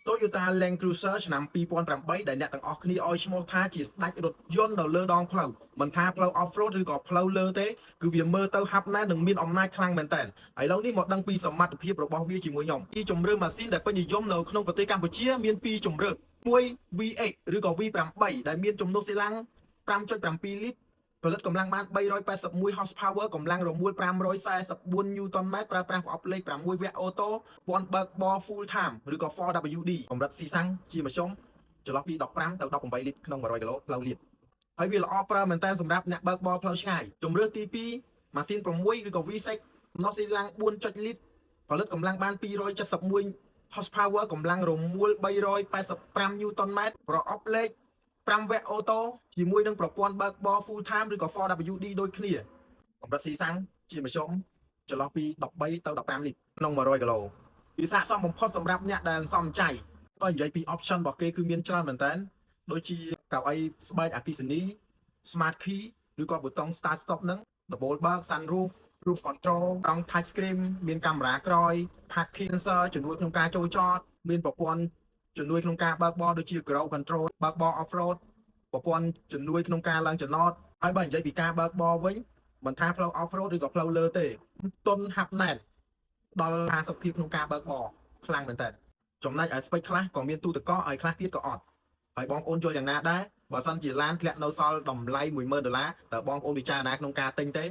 Toyota Land Cruiser ឆ្នាំ2008ដែលអ្នកទាំងអស់គ្នាឲ្យឈ្មោះថាជាស្ដេចរថយន្តនៅលើដងផ្លូវមិនថាផ្លូវ off road ឬក៏ផ្លូវលើទេគឺវាមើលទៅហាប់ណែននិងមានអំណាចខ្លាំងមែនតើឥឡូវនេះមកដឹងពីសមត្ថភាពរបស់វាជាមួយខ្ញុំពីជម្រើសម៉ាស៊ីនដែលពេញនិយមនៅក្នុងប្រទេសកម្ពុជាមានពីរជម្រើសមួយ V8 ឬក៏ V8 ដែលមានចំនួនសេឡាំង5.7លីត្រផលិតកម្លាំងបាន381 horsepower កម្លាំងរមួល544 Newton m ប្រើប្រាស់ប្រអប់លេខ6វគ្គអូតូពាន់បើកបរ full time ឬក៏ 4WD កម្រិតស៊ីសាំងជាមធ្យមចន្លោះពី15ទៅ18លីត្រក្នុង100គីឡូផ្លូវលាតហើយវាល្អប្រើមែនតើសម្រាប់អ្នកបើកបរផ្លូវឆ្ងាយជម្រើសទី2ម៉ាស៊ីន6ឬក៏ V6 ចំណុះស៊ីឡាំង4.លីត្រផលិតកម្លាំងបាន271 horsepower កម្លាំងរមួល385 Newton m ប្រអប់លេខ5វគ្គអូតូជាមួយនឹងប្រព័ន្ធបើកបរ full time ឬក៏ 4WD ដូចគ្នាកម្រិតស៊ីសាំងជាមធ្យមចន្លោះពី13ទៅ15លីត្រក្នុង100គីឡូវាស័ក្តិសមបំផុតសម្រាប់អ្នកដែលសំចៃបើនិយាយពី option របស់គេគឺមានច្រើនមែនតើដូចជាកៅអីស្បែកអគ្គិសនី smart key ឬក៏ប៊ូតុង start stop ហ្នឹងដំបូលបើក sunroof, cruise control រង touch screen មានកាមេរ៉ាក្រោយ parking sensor ជំនួយក្នុងការចូលចតមានប្រព័ន្ធជំនួយក្នុងការបើកបរដូចជា cruise control បើកបរ off road ប្រព័ន្ធជំនួយក្នុងការឡើងចំណតហើយបើនិយាយពីការបើកបរវិញមិនថាផ្លូវ off road ឬក៏ផ្លូវលើទេទុនហាប់ណែនដល់50ភាពក្នុងការបើកបរខ្លាំងមែនតើចំណែកឯ spec ខ្លះក៏មានទូទឹកកកហើយខ្លះទៀតក៏អត់ហើយបងប្អូនយល់យ៉ាងណាដែរបើសិនជាឡានធ្លាក់នៅសល់តម្លៃ10000ដុល្លារតើបងប្អូនពិចារណាក្នុងការទិញទេ?